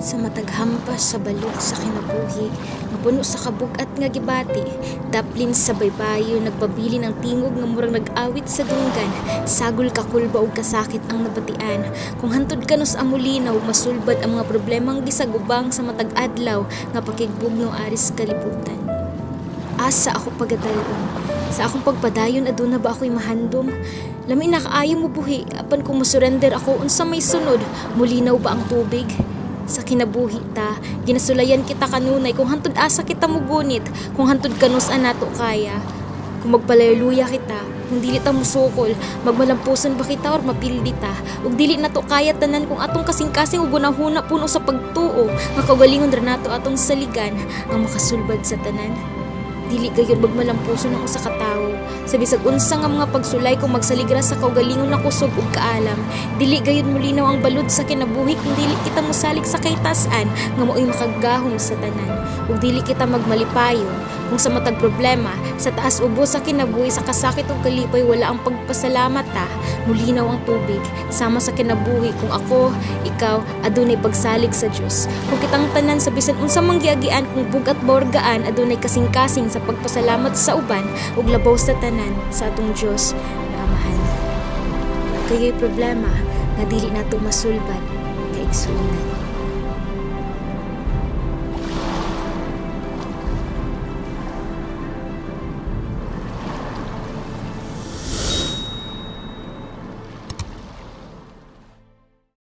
Sa matag hampas sa balok sa kinabuhi nga puno sa kabug-at nga gibati, daplin sa baybayon, nagpabilin ang tingog nga murag nag-awit sa dunggan. Sagol, kakulba ug kasakit ang nabatian. Kung hantod kanus-a molinaw, masulbad ang mga problemang gisagubang sa matag adlaw nga pakigbugnaw ari sa kalibutan? Asa ako pagadal-on? Sa akong pagpadayon, aduna ba ako'y mahandom? Lami na kaayo mobuhi, apan kung mosurrender ako, unsa may sunod? Mulinaw ba ang tubig sa kinabuhi ta? Ginasulayan kita kanunay kung hantod asa kita mugunit, kung hantod kanus-a nato kaya. Kung magpalaluya kita, kung dili ta musukol, magmalampuson ba kita or mapildi ta? Ug dili nato kaya tanan, kung atong kasing-kasing ug hunahuna puno sa pagtuo nga kaugalingon ra nato atong saligan ang makasulbad sa tanan. Dili gayud magmalampuson ang usa ka tawo sa bisag unsa nga mga pagsulay kung magsalig ra sa kaugalingon na kusog ug kaalam. Dili gayud molinaw ang balod sa kinabuhi kung dili kita mosalig sa kaytas-an nga maoy makagahom sa tanan. Ug dili kita magmalipayon kung sa matag problema sa taas ubos sa kinabuhi, sa kasakit ug kalipay, wala ang pagpasalamat ta. Mulinaw ang tubig sama sa kinabuhi kung ako, ikaw, adunay pagsalig sa Dios. Kung kitang tanan, sa bisan unsa mang giagian, kung bug-at ba or gaan, adunay kasing-kasing sa pagpasalamat sa uban ug labaw sa tanan sa atong Dios na Amahan. Kayo'y problema nga dili nato masulbad, kaigsuonan.